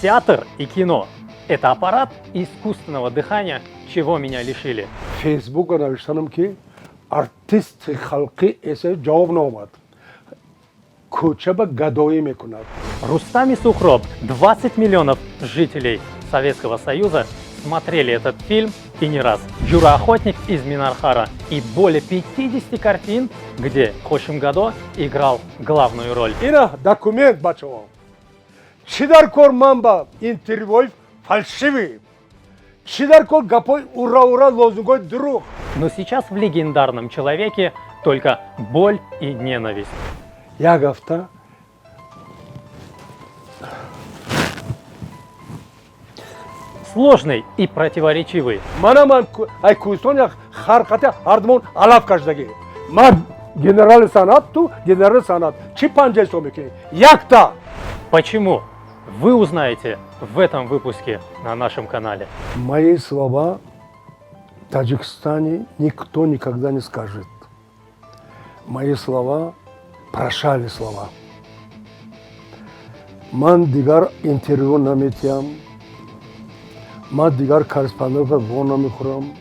Театр и кино – это аппарат искусственного дыхания, чего меня лишили. Фейсбука навиштанам, ки артисти халқӣ эсе ҷавоб наомад, кӯча ба гадоӣ мекунад. Рустам и Сухроб. 20 миллионов жителей Советского Союза смотрели этот фильм, и не раз. Джура Охотник из Минархара и более 50 картин, где Хошим Гадо играл главную роль. Ина документ, бачаҳо. Чӣ дар кор ман ба интервюи фальшивый, чӣ дар кор гапҳои ура ура, лозунгҳои дурӯғ? Но сейчас в легендарном человеке только боль и ненависть. Як ҳафта. Сложный и противоречивый. Мана ман ай кӯҳистон як харқати ҳардумон алаф кашдагӣ. Ман генерали санъат, ту генерали санъат, чӣ панҷа ҳисоб мекунӣ якта? Почему? Вы узнаете в этом выпуске на нашем канале. Мои слова в Таджикистане никто никогда не скажет. Мои слова прощали слова. Ман дигар интервю наметиҳам, ман дигар корреспондентро во намехӯрам.